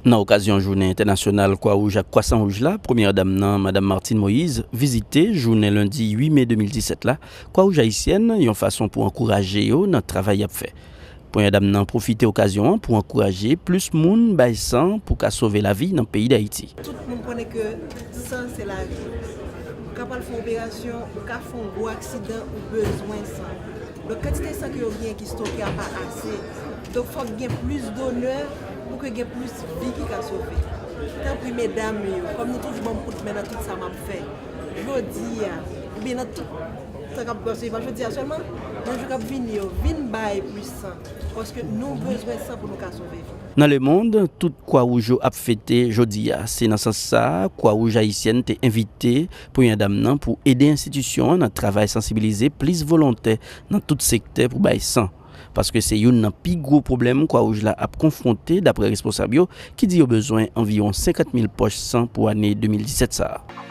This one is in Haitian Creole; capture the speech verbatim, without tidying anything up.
Nan okazyon jounen entènasyonal Kwawouj ak Kwasan Wouj la, premyè dam nan, Madam Martine Moïse, vizite jounen lendi uit me de mil disèt la, Kwawouj Ayisyèn, yon fason pou ankouraje yo nan travay y ap fè. Premyè dam nan pwofite okazyon an pou ankouraje plis moun bay san pou ka sove lavi nan peyi Dayiti. Tout moun konnen ke san se lavi. Ou ka pral fè yon operasyon, ou ka fè yon gwo aksidan, ou bezwen san. Donk, kantite san ke yo genyen ki stoke a pa ase. Donk, fòk gen plis donè pou ke gen plis vi ki ka sove. Tanpri, medam yo, kòm nou toujou ban m kout men nan tout sa m ap fè, jodi a, oubyen nan tout tan k ap pase, pa jodi a sèlman, nan jou k ap vini yo, vin bay plis san, paske nou bezwen san pou nou ka sove vi. Nan lemonn, tout Kwawouj yo ap fete jodi a. Se nan sans sa a, Kwawouj Ayisyèn te envite premyè dam nan pou ede enstitisyon an nan travay sansibilize plis volontè nan tout sektè pou bay san. Paske se youn nan pi gwo pwoblèm Kwawouj la ap konfwonte, dapre responsab yo, ki di yo bezwen anviwon senkant mil pòch san pou ane de mil disèt sa a.